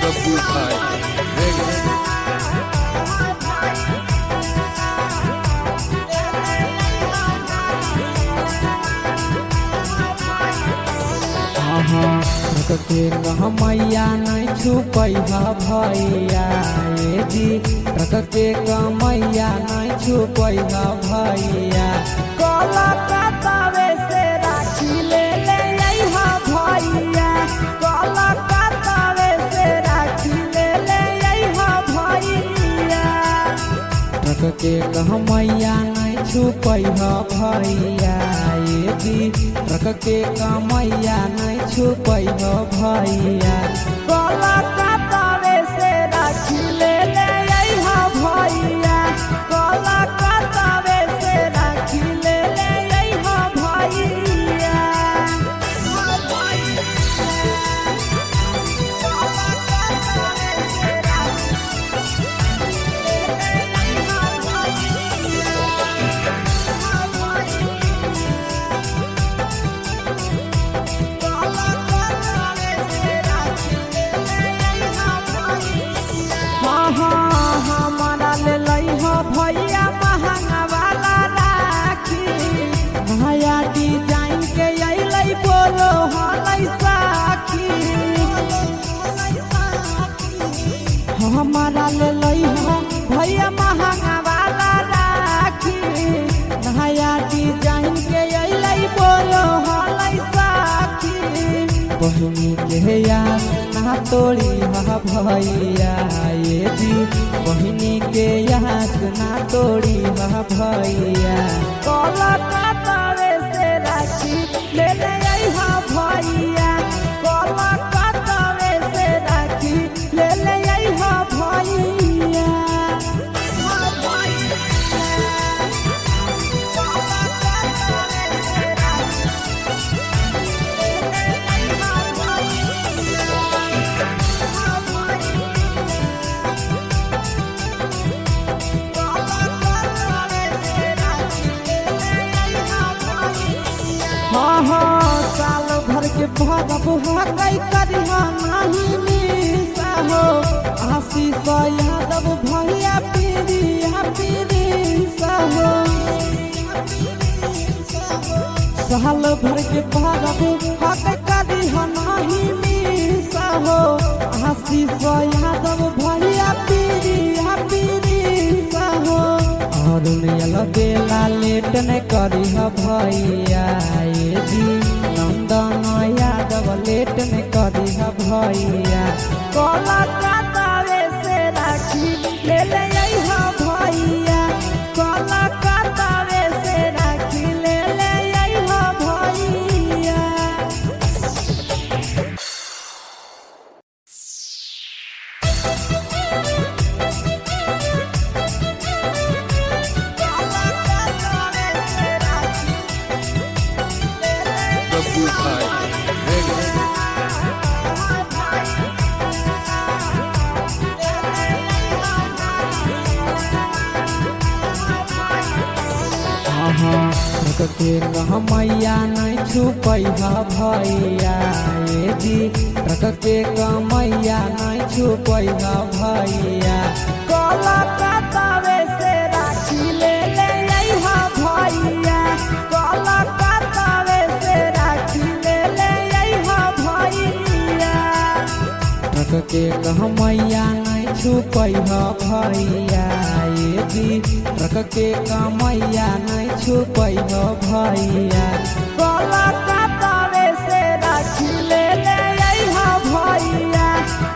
Babbu Bhai ready. हाँ truck के कमैया नहीं छुपैहा भैया ए जी, ट्रक के कमैया नहीं छुपैहा भैया। कलकत्तावे से राखी ले ले अइहा भैया, कलकत्तावे से राखी ले ले अइहा भैया। ट्रक के कमैया नहीं छुपैहा भैया ए जी, ट्रक के कमैया नहीं छुपैहा भैया। कलकत्तावे से राखी ले ले अइहा भैया, कलकत्तावे से राखी ले ले अइहा भैया। हाँ हाँ हमारा ले लइहा भैया महंगा वाला राखी, नया डिजाइन के अइलै बोलो हलै साखी। हमारा ले लइहा भैया महंगा वाला राखी, नया डिजाइन के अइलै बोलो हलै साखी। बहिनी के आस ना तोड़ी हा भैया ए जी, बहिनी के आस ना तोड़ी हा भैया। कलकत्तावे से राखी ले ले अइहा भैया, कलकत्तावे से राखी ले ले अइहा भैया। हाँ हाँ साल भर के भरब हकै करिहा नाही मिसा हो, आशीष यादव भैया पीरिया पीरिसा हो। साल भर के भरब हकै करिहा नाही मिसा हो, आशीष यादव भैया पीरिया पीरिसा हो। अरुण बेला लेट न करिह भैया ए जी, नंदन यादव लेट न करिह भैया। कलकत्तावे से राखी ले ले अइहा भैया, कलकत्तावे से राखी ले ले अइहा भैया। बब्बू भाई रेडी। हाँ हाँ ट्रक के कमैया नहीं छुपैहा भैया ए जी, ट्रक के कमैया नहीं छुपैहा भैया। कलकत्तावे से राखी ले ले अइहा भैया, कलकत्तावे से राखी ले ले अइहा भैया। ट्रक के कमैया नहीं छुपैहा भैया ए जी, ट्रक के कमैया नहीं छुपैहा भैया। कलकत्तावे से राखी ले ले अइहा भैया,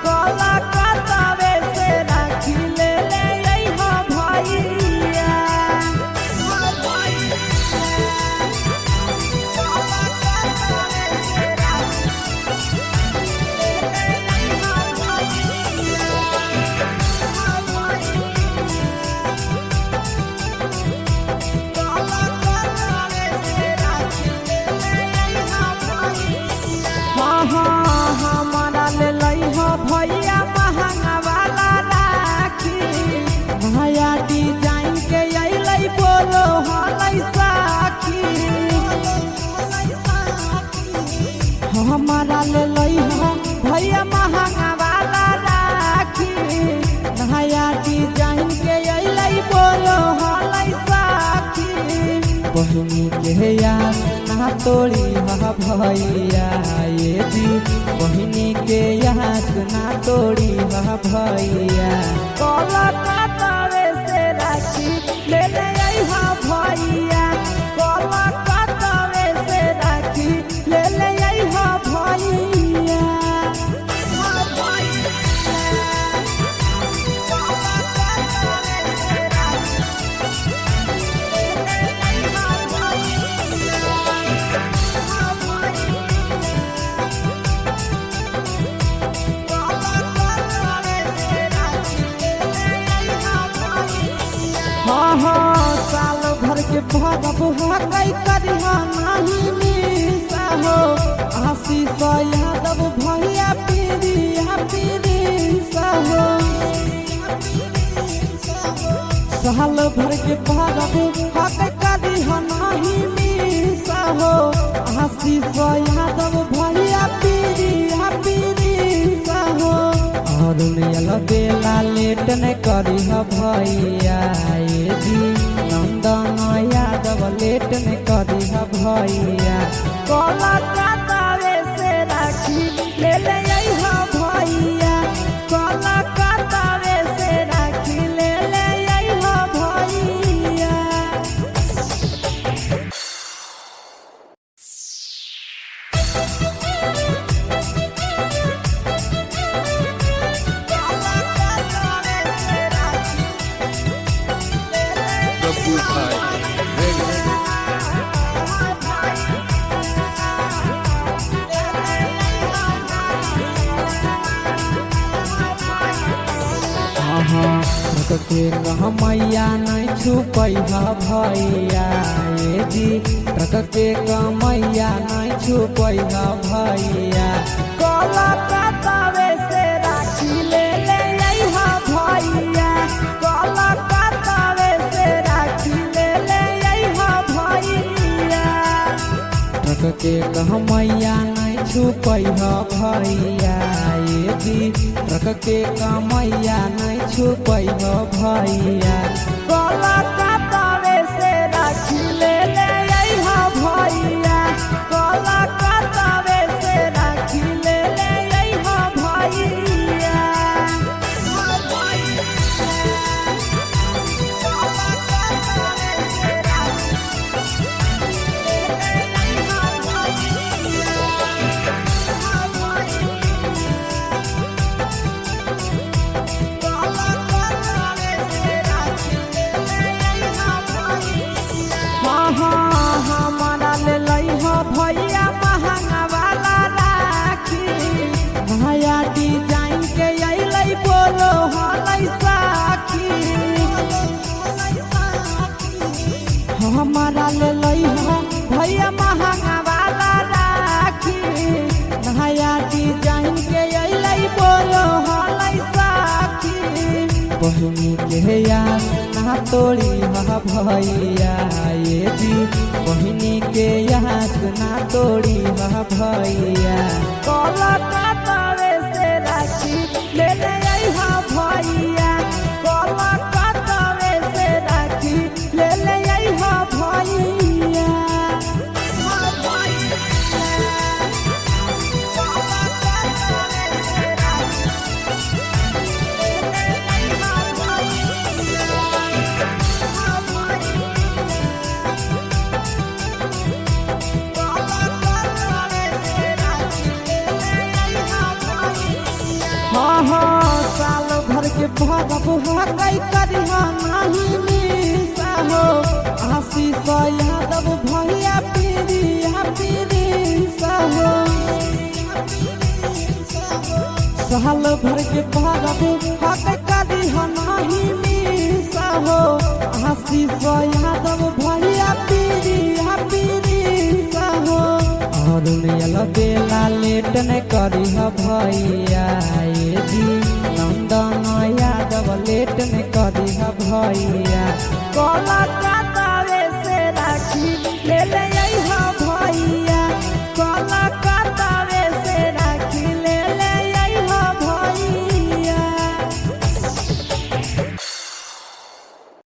कलकत्तावे से राखी ले ले अइहा भैया। तोड़ी हा भैया, ये जी बहिनी के आस ना तोड़ी हा भैया। कलकत्तावे से राखी ले ले अइहा भैया, कलकत्तावे से राखी ले ले अइहा भैया। हाँ हाँ साल भर के भरब हकई करिहा नाही मिसा हो, आशीष यादव भैया पीरिया पीरिसा हो। साल भर के भरब हकई करिहा नाही मिसा हो, आशीष यादव भैया पीरिया पीरिसा हो। अरुण बेला लेट न करी भैया, ये जी नंदन यादव लेट न करी भैया। कलकत्तावे से राखी ले ले अइहा भैया, कलकत्तावे से राखी ले ले अइहा भैया। Babbu Bhai ready. हाँ ट्रक के कमैया नहीं छुपैहा भैया, ये जी ट्रक के कमैया नहीं छुपैहा भैया। कलकत्तावे से राखी ले ले अइहा भैया, कलकत्तावे से राखी ले ले अइहा भैया। ट्रक के कमैया नहीं छुपैहा भैया, ये जी ट्रक के कमैया नहीं छुपैहा भैया। कलकत्तावे से राखी ले ले अइहा भैया, कलकत्तावे से राखी ले ले अइहा भैया। हाँ हाँ हमारा ले लइहा भैया महंगा वाला राखी, नया डिजाइन के अइलै बोलो हलै साखी। हमारा ले लइहा भैया महंगा वाला राखी, नया डिजाइन के अइलै बोलो हलै साखी। बहिनी के आस ना तोड़ी हा भैया, ये जी बहिनी के आस ना तोड़ी हा भैया। कलकत्तावे से राखी ले ले अइहा भैया, कलकत्तावे से राखी ले ले अइहा भैया। हाँ हाँ साल भर के भरब हकई करिहा नाही मिसा हो, आशीष यादव भैया पीरिया पीरिसा हो। साल भर के भरब हकई करिहा नाही मिसा हो, आशीष यादव भैया पीरिया पीरिसा हो। अरुण बेला लेट न करी भैया, ये जी नंदन यादव लेट न करी भैया। कलकत्ता